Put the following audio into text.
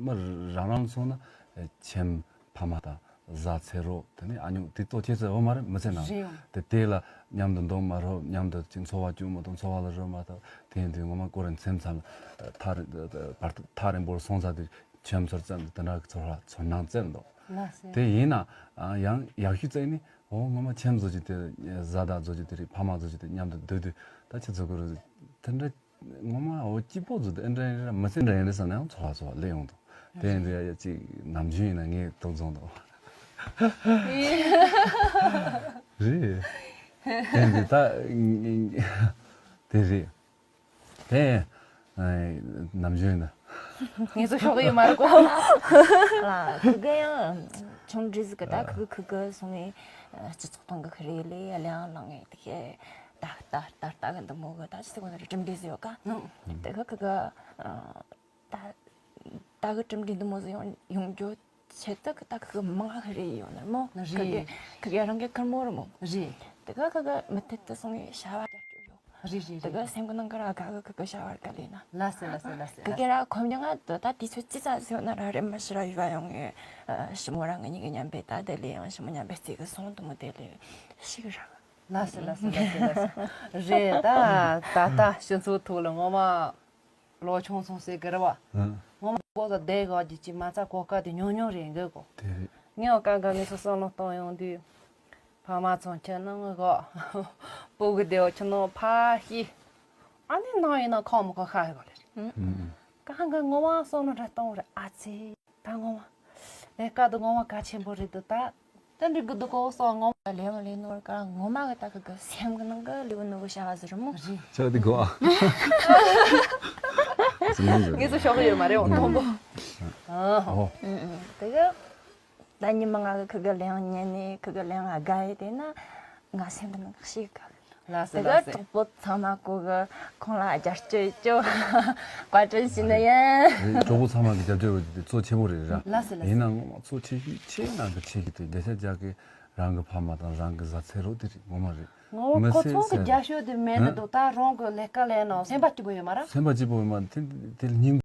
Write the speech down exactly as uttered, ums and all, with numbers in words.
མི་རང་རང་སོང་ན་ཨེ་ཁྱིམ་ཕ་མ་དང་བཟའ་ཚེ་རོགས་དེ་ནས་ཨ་ཉུང་དེ་ལྟོ་ཁྱེད་ཚོ་འོ་མ་རེད་མི་ཚེ་ནང་རེད་ཡོང་། དེ་དེ་ལ་མཉམ་དུ་འདུག་མ་རོགས་མཉམ་དུ་ཅིག་འཚོ་བ་སྐྱོང་མ་ཐུབ་འཚོ་བ་ལ་རོལ་མ་ཐུབ་དེ་ཡིན་དུས་ངོ་མ་ཀོ་རེ་མཚམས་མཚམས་ལ་ཐག་རིང་བར་ཐག་རིང་པོར་སོང་ཚར་དུས་ཁྱིམ་ཚོར་བཙལ་ནས་དེ་འདྲ་གི་ཚོར་བ་ཚོར་སྣང་བཙལ་འདུག་བ་ལ་སེ། དེ་ཡིན་ན་ཨ་ཡང་ཡག་ཤོས་བཙལ་ནས་འོ་ངོ་མ་ཁྱིམ་བཟོ་རྒྱུ་དེ་བཟའ་ཟླ་བཟོ་རྒྱུ་དེ་རེད་ཕ་མ་བཟོ་རྒྱུ་དེ་མཉམ་དུ་སྡོད་དུས་ད་ཁྱེད་ཚོ་གི་རུ་དེ་འདྲ། ངོ་མ་འོ་སྐྱིད་པོ་ཟིག་ཨེ་འདྲ་ཨེ་འདྲ་མི་ཚེ་འདྲ་ཡིན་རེད་བསམ་ན་ཡང་ཚོར་བ་ཚོར་བ་སླེབས་ཡོང་འདུག་དེ་ཡིན་དུས་ཡ་ཡ་ཅིག་ནམ་རྒྱུན་ཡིན་ན་ངས་དོགས་བཟུང་འདུག་རེད། དེ་ཡིན་དུས་ད་དེ་རེད། དེ་ནམ་རྒྱུན་ཡིན་ན། ངས་ཚོ་ཤོག་ཡོད་མ་རེད་གོ་ལ་ཁུ་གེ་ཡང་ཆུང་འདྲི་ཟིག་གི་ད་ཁུ་གེ་ཁུ་གེ་སོང་ངས་སྤྱི་ཚོགས་སྟེང་གི་ཁུ་རེ་ལས་གླེང་གླེང་ངས་དེ་གས་ད་ད་ད་ད་གི་འདི་མོ་གི་ད་ཅི་ཟིག་གོ་ནི་རེད་གྲིམ་འདྲི་ཟིག་ཡོད་ག་དེ་གི་ཁུ་གེ་ད་ད་གི་གྲིམ་འདི་འདི་མོ་ཟིག་ཡོང་ཡོང་རྒྱུ་ཆེད་དུ་གི་ད་གི་མང་གི་རེད་ཡོང་ནི་མོ། རེད། གི་གི་རང་གི་ཁུར་མོ་རུ་མོ། རེད། དེ་གི་གི་གི་མི་ཐད་དུ་སོང་བའི་བྱ་བ་རྒྱབ་སྐྱོར་ཡོད། རེད་རེད་དེ་གི་རེད། སེམས་གི་ནང་གི་ར་ག་གི་གི་གི་བྱ་བ་ག་ལས་ན། ལ་སི་ལ་སི་ལ་སི་གི་ལ་གི་སི། ར་ཁོམ་ཉང་ང་དུ་ད་དུས་ཚོད་ཅི་ཙམ་ཟིག་ཡོང་ན་ར་རེ་མ་ཤི་ར་ཡུ་བ་ཡོང་ངེ་ཞི་མོ་རང་གི་ཉིན་གི་མཉམ་པའི་ད་དེ་ལས་ཡང་ཞི་མོ་མཉམ་པའི་རྩེ་གི་སོང་དུ་མོ་དེ་ལས་ཤི་གི་ར། ལ་སི་ལ་སི་ལ་སི་ལ་སི། རེད་ད་ད་ད་སྤྱི་ཚོགས་ཐོག་ལ་ངོ་མ། ལོ་ཆུང་སོང་ཟེར་གི་རེད་བ། ཨ། ངོ་མ་པོ་ཟ་བསྡད་ག་རྒྱུ་ཅི་མ་ཚ་གོ་སྐབས་དེ་ཉུང་ཉུང་རེད་འགི་གོ་དེ་རེད། ངས་བ་ཀ་འགའ་ངས་སོ་སོ་ལོ་གཏོང་ཡོང་དུས། ཕ་མ་ཚོ་ཁྱི་ནང་གོ་པོ་གི་བདེ་བ་ཁྱི་ནང་ཕ་ཤི། ཨ་ནི་ནང་ཡིན་ན་ཁོ་མི་ཁོ་ཤ་ཡི་གོ་ལེ། ཨ། ཀ་འགའ་ངོ་མ་སོ་ལོ་འདྲ་གཏོང་རེད་ཨ་ཙི། ད་ངོ་མ། ལས་ཀ་དུ་ངོ་མ་གལ་ཆེན་པོ་རེད་འདུག་ད། ད་འགྲིག་གི་འདུག་གོ་སོ་ངོ་མ་ལས་མ་ལས་ནོར་ཀ་ངོ་མ་གི་ད་གི་གི་སེམས་གི་ནང་གི་ལེའུ་ནོར་གི་བྱ་བ་ཟེར་མོ། ཆག་འདི་གོ་ཨ། ངེད་ཚོ་ཤོག་གི་ཡོད་མ་རེད་འོང་མཐོང་པོ། ཨ། ཨོ། ཨུ་ཨུ་དེ་གི་ད་ཉི་མ་ང་གི་གི་གི་ལེའུ་ཉན་ནས་གི་གི་ལེའུ་དགའ་ཡི་དེ་ན་ང་སེམས་གི་ནང་གི་ཤེས་གི། ལགས་སོ། དེ་ག་ལགས་སོ། གྲོགས་པོ་ཚང་མ་ཀོ་གི་ཁོང་ལ་རྒྱབ་སྐྱོར་ཡོད་ཅོ། བཀའ་དྲིན་ཞུ་ནི་ཡིན། རེད། གྲོགས་པོ་ཚང་མ་གི་རྒྱབ་སྐྱོར་ཡོད་དེ་གཙོ་ཆེ་བོ་རེད་ར། ལགས་སོ་ལགས་སོ། ཡིན་ན་ངོ་མ་གཙོ་ཆེ་ཤོས་ཆེ་ནང་གི་ཆེ་གི་དེ་བསྡད་ཤ་རྒྱག་གི་རང་གི་ཕ་མ་དང་རང་གི་བཟའ་ཚེ་རོགས་དེ་རེད་ངོ་མ་རེད། ངོ་མི་ཁོ་ཚོ་གི་སེམས་རྒྱབ་སྐྱོར་དེ་མེད་ནི་ཧ། འདུག་ད་རང་གི་ལས་ཀ་ལས་ནང་སེམས་པ་སྐྱིད་པོ་ཡོད་མ་ར། སེམས་པ་སྐྱིད་པོ་ཡོད་མ་དེ་དེ་སྙིང་